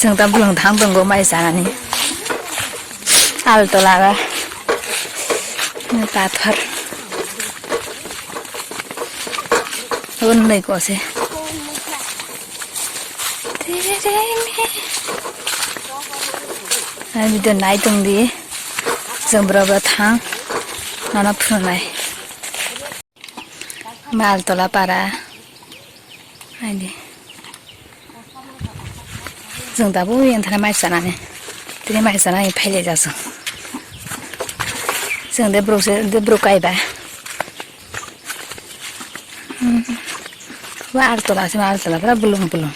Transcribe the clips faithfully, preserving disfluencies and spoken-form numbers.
Chwng ta bwlwng thang tongo mai chanani. Altola ba. Pathor. Hwnwi kose. Ang video nai tong di. Chwng bwrw bwrw thang. Nono phunuknai. Maltola para. Aidi. Chwng tabuk yang thana mai chanani. Tini mai chanani phailai jak chwng. Chwng de bwrwk se, de bwrwk kaiba. Hmm. Wa altola se, altola pura bulung bulung.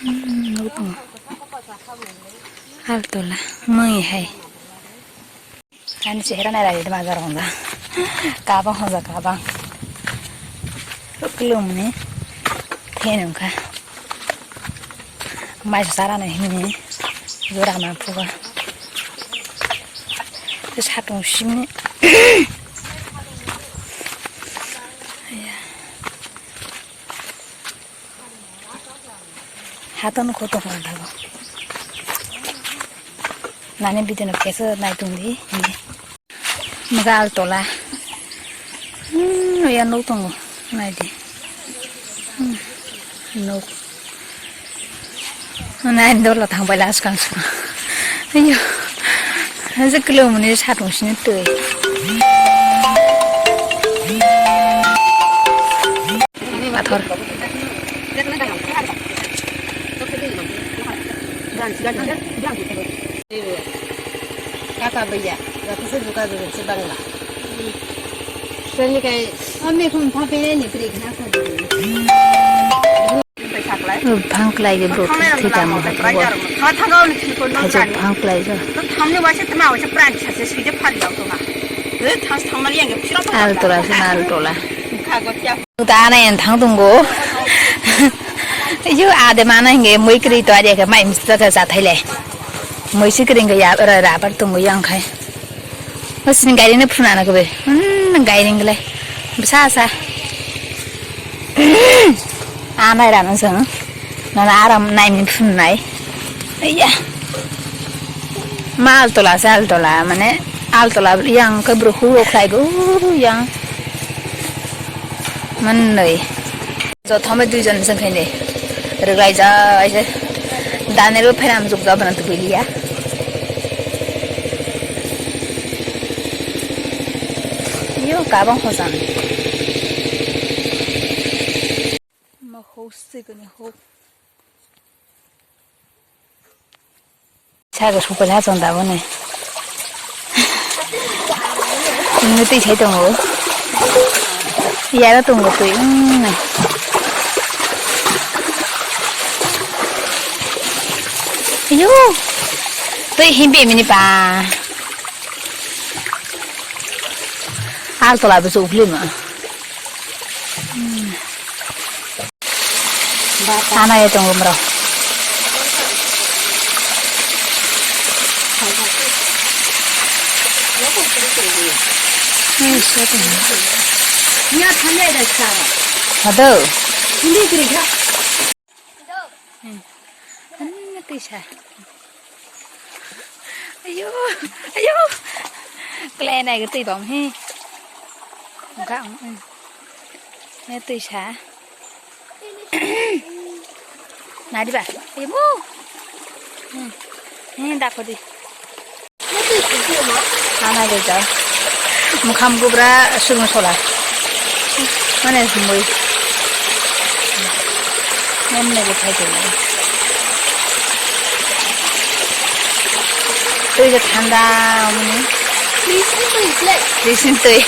Hmm, nuk tongo. Altola, mui hai. Ani chehra nai rajadi majar honda. Kabang honda kabang. Kulumni. Phen wngkha. Mai sara nai hini. Jora ma phuga. Satung simi. Haton koto hor dago. Nani video no kesa nai tongdi. Maga altola. Hmm, ya nuk tongo. Nai di. Hmm, nuk. Nai dolo thang bai last kang sung. Ayo. Haje kilo muni satung sini tui. Pathor. Kaka baiya, ya kisa juka juka si bangla. Sani kai, ami khum pha pene ni pri khna ko. Bhang klai ge bro, thwi tamo hai. Thajak bhang klai ge. Thamni waisa tma waisa pran chase sije phari dok tma. Thas thamali yang. Altola se altola. Kha go kya. Ta na en thang tongo. Yo ade mana hinge mui kri to ade ke mai mista ka sa thaile. Mui si kri ya ra ra par tongo yang khai. Masini gari ne phuna na kebe. Hmm, gari ngle. Bsa sa. Anai ra nang sang. Nana aram nai min phun nai. Iya. Ma altola se altola mane altola yang ke bro hu rok khlai go yang. Mannoi. Jothome duijon jeng khaine. Rwgai jai se. Daniel bo phainam jukja bana tukuiliya. Yo kabang hosan. Ma ho sikoni ho. Saga supai ha chong dabo ne. Ini twi sai tongo. Yara tongo twi. Hmm. Yo. Twi himbe mini pa. Altola bwswk uklima. Ana ya tongo bro. Hado. Hmm. Ani tisa. Ayo, ayo. Kle nai ga twi bom he. Ga, mm. Ne twi sa. Nai di ba. Ayo mu. Hmm. He da ko di. Ana de ja. Mukham gubra sung sola. Mane mui. Mane ge thai de. Twi je thanda mani. Twi sing twi.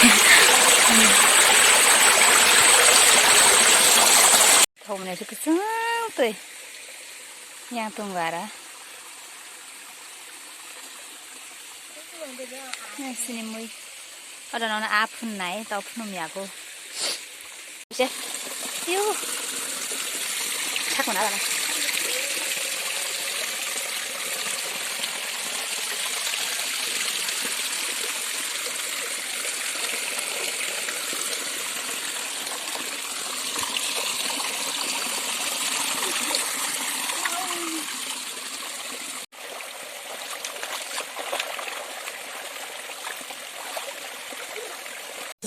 Thok mane se kwchwng twi. Yang tong gara. Sini mui. Oro nono a phun nai, to phunum yago. Ise. Yo. Thak mana bana.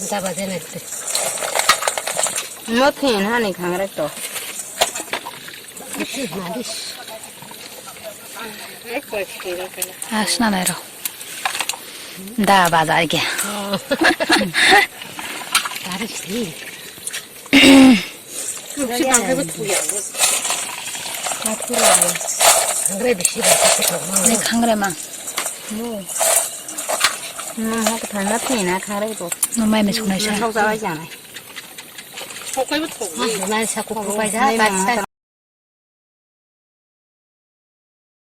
Daba de nai. No thin hani khangre to. Bisi malis. Asna nai ro. Da baja ge. Garis ni. Khangre bisi ba. Ne khangre ma. No. No, hok thana thina khangre to. No mai me sunai sa. Thok jabai janai. Thok kai bo thok. Nai sa ko ko pai ja.